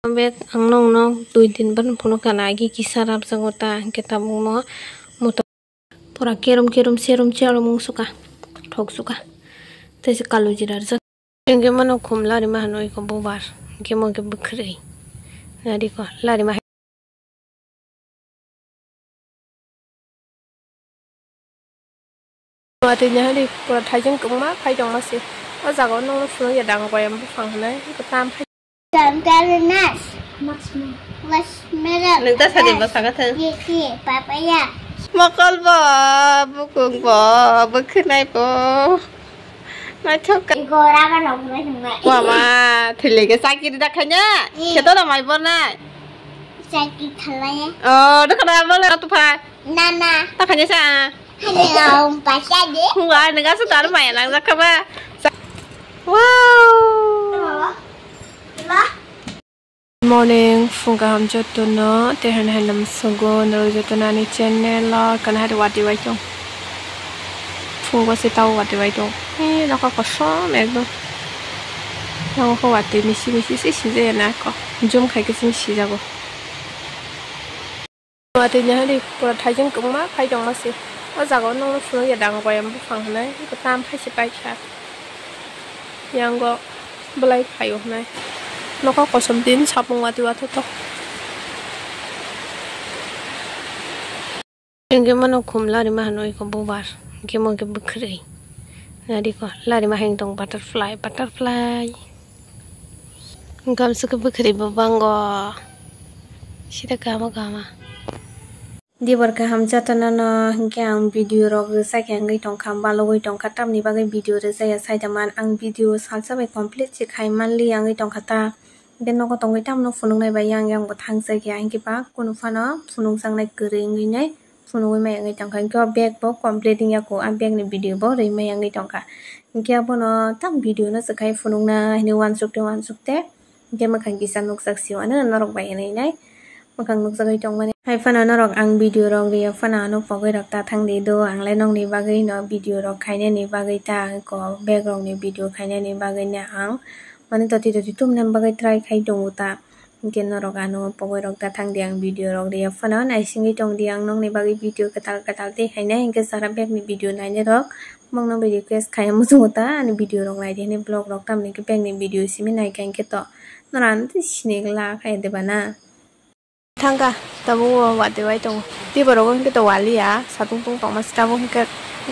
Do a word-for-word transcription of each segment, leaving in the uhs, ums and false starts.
Bag ang nokno dui din ban phunuk kana agi kisa rapjago ta, hwnkhe tabukno moto pura kerom kerom serom cherom wng suka, thok suka. Tei se kalu jira rijak. Hwnkhe mano khum larima hano iko bubar, hwnkhe mo khe bwkhwrwi. Nariko larima. Watwi nahari pura thaijwng kwbangma phai tongma se. O jaga o nokno phunukya dang koyam buphang hinwi kwtam phai. Watermelon. Nwng ta sadi bo saka thang. Papaya. Mokol bo, bukung bo, bwkhwnai bo. Naithok ka. Iko rama rok nai nai. Wama, thilege sakiri da khanya. Kheto da mai bornai. Sakiri khalai. Oh, da khana bole tu phai. Nana. Ta khanya sa. Hello, pasa de. Wa, nega su tar maya nang jakha ba. Wow. Morning, phung kaham jotono, tei hwn hai lam sugo, norok jotono ani channel o, kana hari watwi bai tong. Phung bo se tao watwi bai tong. Ee, nokha kosom ekdom. Nokha watwi misi misi se sijaya na ko. Jum khai khe chini sijago. Watwi nahari pura thaijwng kwbangma phai tongma se. O jaga o nokno phunukya dang koyam buphang hinwi kwtam phai se paikha. Yango bwlai phaio hinwi. Nokha kosom tin sapung watwi wathotok. Hwnkhe mano khum larima hano iko bubar. Hwnkhe mo khe bwkhwrwi. Nariko larima hang tong butterfly, butterfly. Gamsukhe bwkhwrwi bo bango. Sida kama kama. Dibor kaham jotono no hwnkhe ang video rok rwchak ya wngwi tongkha, balugwi tongkha, tamni bagwi video rwchak ya saida man ang video salsa bai complete se khai manli ya wngwi tongkha ta. Hwnkhe nogo tongwi tamno phunuknai bai yang yang bo thangjak ya, hwnkhe ba kunu phano phunukjaknai kwrwi wngwi nai. Phunugwi maya wngwi tongkha. Hwnkhe o bag bo complete wngya kho, a bag ni video bo rwi maya wngwi tongkha. Hwnkhe abono tam video no swkha phunukna hinwi uansuk te uansuk te. Hwnkhe mwkhang kisa nukjak sio ano norok bai hinwi nai. Mwkhang nukjagwi tongmani. Hai phano norok ang video rok riya phano ano pogwi rok ta thang di do. Ang le nokni bagwi no video rok khainani bagwi ta ko bag rok ni video khainani bagwi no ang mani toti toti tumnani bagwi try khai tongo ta. Hwnkhe norok ano pogwi rok ta thang di, ang video rok riya phano naisingwi tong di, ang nokni bagwi video kwtal kwtal tei haino hwnkhe sara bag ni video nainai rok mokno bai request khai muchungo ta ani video rok nai di hinwi vlog rok, tamni hwnkhe bag ni video simi naikha hwnkhe to norok ano tei sini glak hai de bana. Thangkha tabuk o watwi wai tongo, tei borok hwnkhe to waliya satung tung tongma se tabuk hwnkhe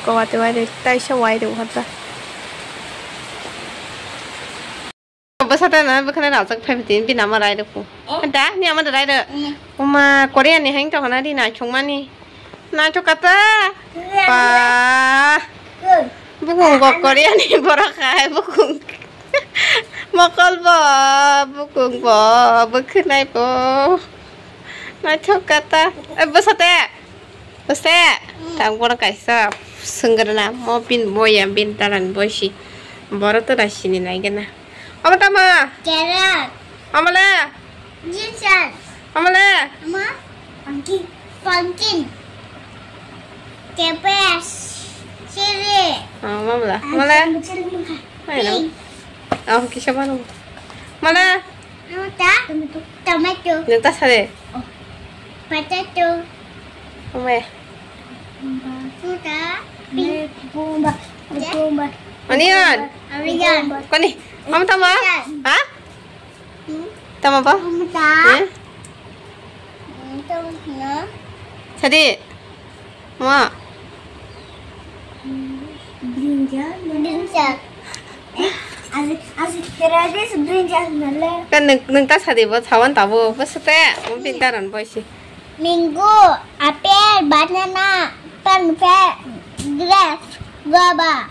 watwi wai de taisa wai de uharta. Bwsate na bwkhwnai rajak phai phi tini bini ama rai rwkhu. Da ni ama da rai rw. Uma Korea ni hang tong na di naithok mani. Naithok kata. Ba. Bukung bo Korea ni borok hai bukung. Mokol bo bukung bo bwkhwnai bo. Naithok kata. Eh, bwsate. Bwsate. Tang bono kaisa swngrwna mo bin boya bin taran boisi. Borok to da sini naigena. Omo tamo? Carrot. Omo le? Ginger. Omo le? Omo? Pumpkin. Pumpkin. Cabbage. Chili. Omo bla. Omo le? Chili mukha. Pink. Oh, kisa mano. Omo le? Omo ta? Tomato. Nung ta sare? Oh. Potato. Omo e? Omo ta? Pink. Onion. Onion. Koni? Omo tamo? Ha? Hmm? Tamo bo? Tamo ta? Eh? Hmm, tamo no. Sadi. Ma. Hmm, brinjal. Brinjal. Eh, aji, aji, kera dis brinjal nale. Kan nung, nung ta sadi bo, sawan tabo, bo sete, mo bin taran boisi. Mango, apple, banana, pineapple, grape, guava,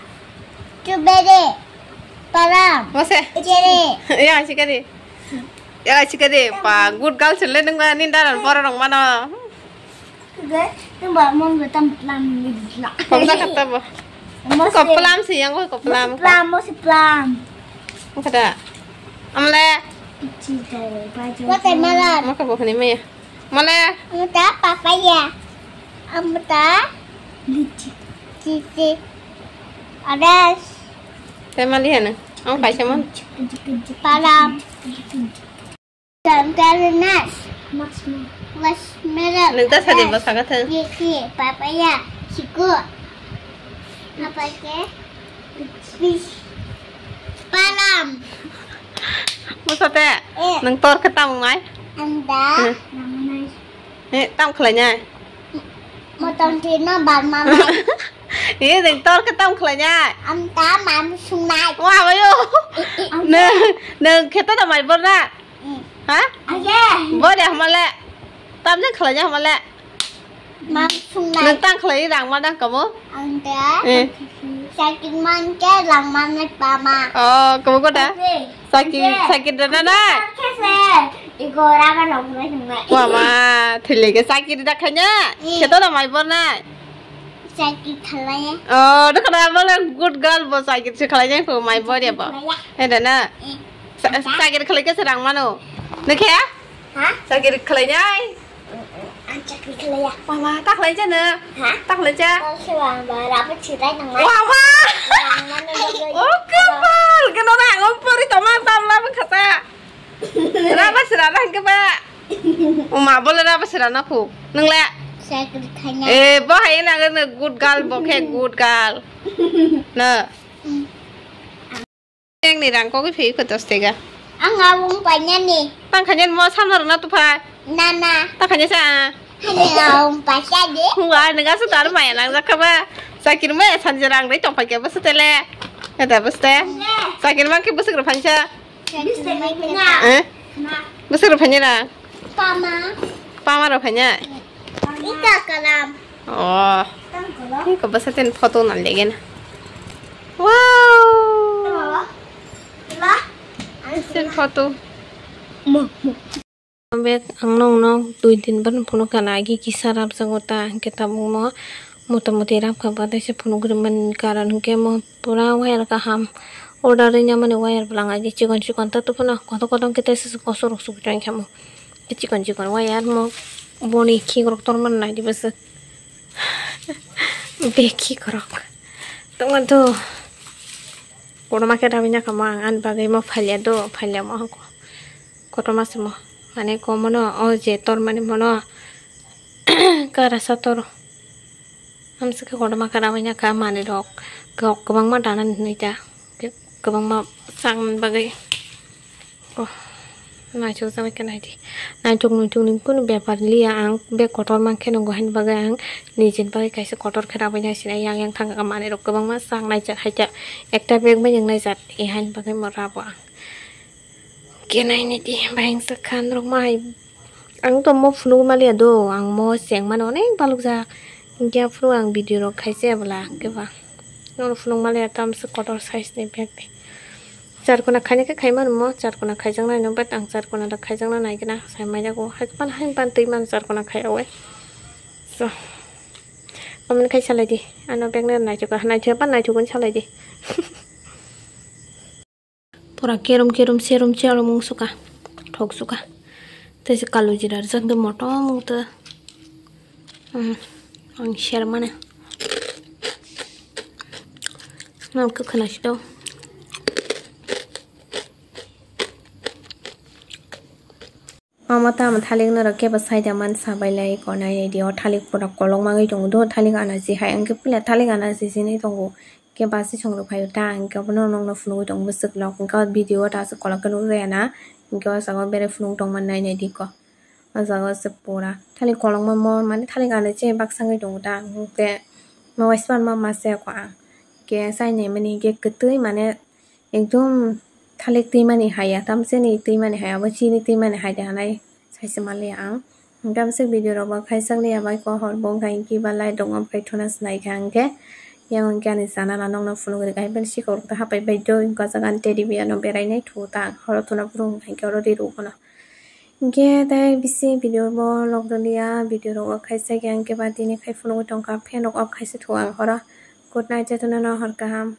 strawberry. Param. Mose. Chere. Ya, sikari. Ya, sikari. Pa, good girl sele nung ba, ni daran boro rong mano. Ge, nung ba, mon ba tam plam ni bla. Komsa kata bo. Mose. Ko plam si yang ko plam. Mose plam, mose plam. Kada. Amle. Ichi dai, ba jo. Watermelon. Maka bo khani maya. Male. Amta papaya. Amta. Lychee. Lychee. Orange. Tei mali hana. Ang paisa mon. Param. Jam. Ananas. Watermelon. Nung ta sadi bo saka thang. Lychee, papaya, chiku. Apa ke? Peach. Palam. Musa te. Eh. Nung tor khe tam nai. Anda. Eh. Eh, tam khlai nai. Motom tino bama mai. Eh, nung tor khe tam khlai nai. Anda mam sunai. Wa bayo. Nung, nung khe to da mai bor na. Ha? Aye. Bo de hamale. Tam je khlai je hamale. Mam sungnai. Nang tang khlai rang ma dang kamo? Ang de. Eh. Sakit man ke lang man ne pama. Oh, kamo ko da? Sakit, sakit da na na. Kese. Igo raba no pura sungnai. Wa ma, thile ke sakit da khanya. Eh. Kheto da mai bor nai. Sakit khlai. Oh, da kana bole good girl bo sakit se khlai jai ko mai bor ya bo. Khlai ya. He da na. Eh. Sa-, sakit khlai khe se rang mano. Nokhe? Ha? Sakit khlai nai. Ang sakit khlai ya. Mama, ta khlai jana? Ha? Ta khlai ja? Ta khlai ba, ba, raba chirai nang. Mama. Rang mano bagwi. Oh, kapal. Keno na, ang pori toma tam la khata. Raba sira na ke ba. O ma bole raba sira na khu. Nung le? Sakit khlai nai. Eh, bo hai na good girl, bo khe good girl. Na. Yang ni rang kogwi phiyok kho dos tega. Ang abung panya ni. Tang khanya mo samno rwna tuphai. Nana. Tang khanya sa. Hani abung panya ni. Wa nega su tar maya nang jakha ba. Sakir maya sanjir rang dai tong phai khe bo su tele. Eta bo su te. Ne. Sakir mang khe bo su rw phan sa. Sakir mang khe na. Eh? Na. Bo su rw phan ra. Pama. Pama rw phan ya. Ita kalam. Oh. Tang kalam. Ini kok bahasa ten foto nang lagi na. Wow. Tama ba? Ba? Sen foto. Mo, mo. Bek ang nong nong dui din ban phunuk kana agi kisa rap jago ta hingke tabuk mo motamoti rap kha ba tei se phunuk ri man karon hingke mo pura wire kaham order ri mani wire bwlang agi chikon chikon ta tubuna kotor kotor khe tei se kosor rok sugui tong kha mo chikon chikon wire mo boni khik rok tor man nai di bwswk bek khik rok tongma do kotorma khe rabina kha mo ang ani bagwi mo phalia do phalia mo. Kotorma se mo, mane komono o je tor mani mono karasa tor. Amsike kotorma kara manya ka mani rok, kok kwbangma dana hinwi ta, kwbangma chaknani bagwi. Oh, naithok jagwi khe naidi. Naithok nuithok ni kunu bepar liya ang, bek kotor mankhe nungo haini bagwi ang nijini bagwi kaisa kotor khe rabwi nai sinai yang yang thangkha manwi rok kwbangma chak naijak haikhe ekta bag bai nung naijak, e haini bagwi mo rabo ang. Kenai ni di, bahing sakhan rok mai. Ang to mo phunuk maliya do, ang mo seng mano onek balok jak. Hingke aphuru ang video rok khaise abla, keba. Nono phunuk maliya tam se kotor size ni bag ni. Charkona khaina khe khai mano mo, charkona khaijak nai no, but ang charkona da khaijakna nai gana, sai mai jago. Hai pan, hai pan twi man charkona khai awe. So, comment khai salai di. Ano bag no naithok, naithok pan naithok salai di. Pura kerom kerom serom cherom wng suka, thok suka. Tei se kalu jira rijak hwnkhe motom wng twi. Hmm, ang ser mani. Nang kwkhwna si do. Omo tamo thalik norok kebo saida man sabai lai konai di o thalik pura kolok mangwi tongo do thalik anaji hai hwnkhe puila thalik anaji sinwi tongo. Hingke basi songrok phaio ta, hingke abono nokno phunugwi tongo bwswk lok, hingke o video o ta aswk kolok khe nukjaya na, hingke o jaga o berai phunuk tongmani nai nai di kok. O jaga o se pura thalik kolokma mo, mane thalik anui se baksa wngwi tongo ta, hingke mo waisa ma ma se kok ang, hingke sai nai mani hingke kwtwi mane ekdom thalik twi mani hai ya, tamseni twi mani hai ya, abo chini twi mani hai de hanai. Saise manliya ang. Hingke amswk video rok bo khaijakliya bai pohor bo hingke kiba light rok off khai thuna sinai kha hingke. Yang hingke ani chana na nokno phunugwi rwkha hai bai sikhok rok ta hapai bai do hingke o jaga ani teddy bear no berai nai thuo ta ang horo thuna phuru hingke oro ri rw bono. Hingke tei bisi video bo log rwliya video rok off khaijak ya hingke ba tini khai phunugwi tongkha fan rok off khaisa thuo ang horo. Good night jotono no hor kaham.